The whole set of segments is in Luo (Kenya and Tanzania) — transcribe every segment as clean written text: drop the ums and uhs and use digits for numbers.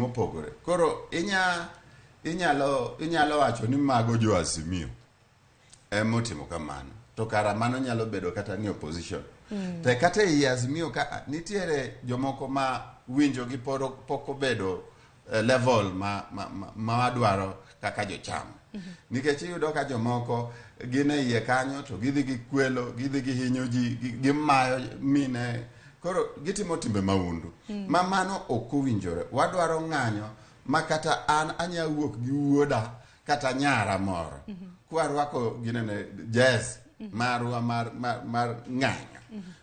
mopogore. Koro inya inyalo inyalo wacho ni mago jo Azimio emotimo kamano, to kara mano nyalo bedo kata ni opposition. To kata ei Azimio ka nitiere jomoko ma winjo gi pok obedo level ma wadwaro kaka jochama. Nikech iyudo ka jomoko gin e iye kanyo to gidhi gi kwelo, gidhi gihinyo ji, gimayo mine, koro gitimo timbe maundu. Ma mano ok owinjore. Wadwaro ng'anyo ma kata an anya wuok gi wuoda kata nyara moro. Kwarwako ginene jez marwa mar ng'anyo.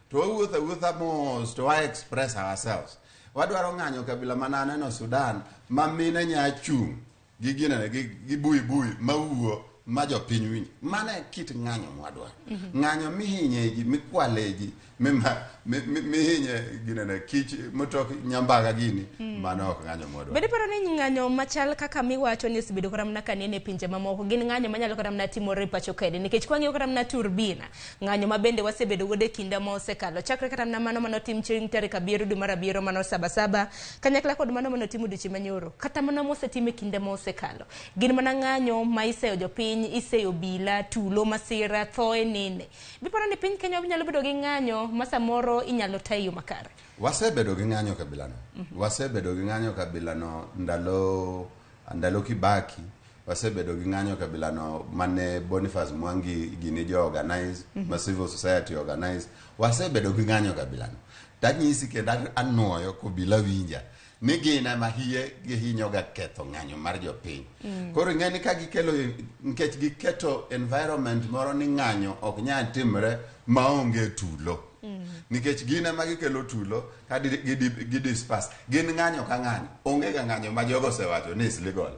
To wawuotho awuotha mos to wa express ourselves. Wadwaro ng'anyo kabila mana aneno Sudan ma mine nya chung' gi ginene gi bui bui mawuo ma jopiny winj. Mano e kit ng'anyo mwadwaro. Ng'anyo mihinye ji, mikwale ji, mihinye ginene kich motok nyambaga gini, mano ok ng'anyo mwadwaro. Bende iparo ni ng'anyo machal kaka miwacho ni osebedo kata mana kanene e pinje mamoko gin ng'anyo manyalo kata mana timore e pacho kaendi? Nikech kwang'iyo kata mana Turbina, ng'anyo ma bende wasebedo godo e kinde ma osekalo, chakre kata mana mano manotim chieng' tarik 7 dwe mar 7 mano Sabasaba, kanyakla kod mano manotim odiochieng' manyoro, kata mana mosetim e kinde ma osekalo, gin mana ng'anyo ma iseyo jopiny, iseyo obila, tulo, masira, thoe, nene. Biparo ni piny Kenya nyalo bedo gi ng'anyo ma samoro inyalo ta e yo makare? Wasebedo gi ng'anyo kabilano. Wasebedo gi ng'anyo kabilano ndalo Kibaki. Wasebedo gi ng'anyo kabilano mane Boniface Mwangi gini jo organize, ma civil society organize. Wasebedo gi ng'anyo kabilano. Tanyisi kendo anuoyo kobila winja ni gin ema hie gihinyo ga ketho ng'anyo mar jopiny. Koro ing'e ni ka gikelo, nikech giketo environment moro ni ng'anyo ok nyal timre maonge tulo. Nikech gin ema gikelo tulo ka gi disperse. Gin ng'anyo ka ng'anyo. Onge ga ng'anyo ma jogo osewacho ni is legal.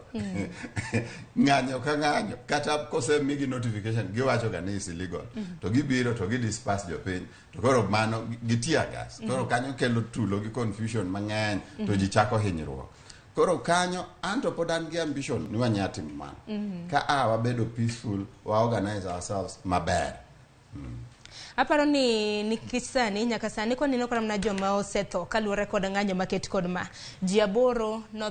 Ng'anyo ka ng'anyo kata kosemigi notification giwacho ga ni is illegal. To gibiro to gi disperse jopiny. To koro mano gi tear gas. Koro kanyo kelo tulo gi confusion mang'eny to ji chako hinyruok. Koro kanyo anto pod an gi ambition ni wanya timo mano. Ka a wabedo peaceful, wa organize ourselves maber. Aparo ni nikech sani nyaka sani kwaneno kata mana joma osetho kaluwore kod ng'anyo maket kod ma ji 8 no.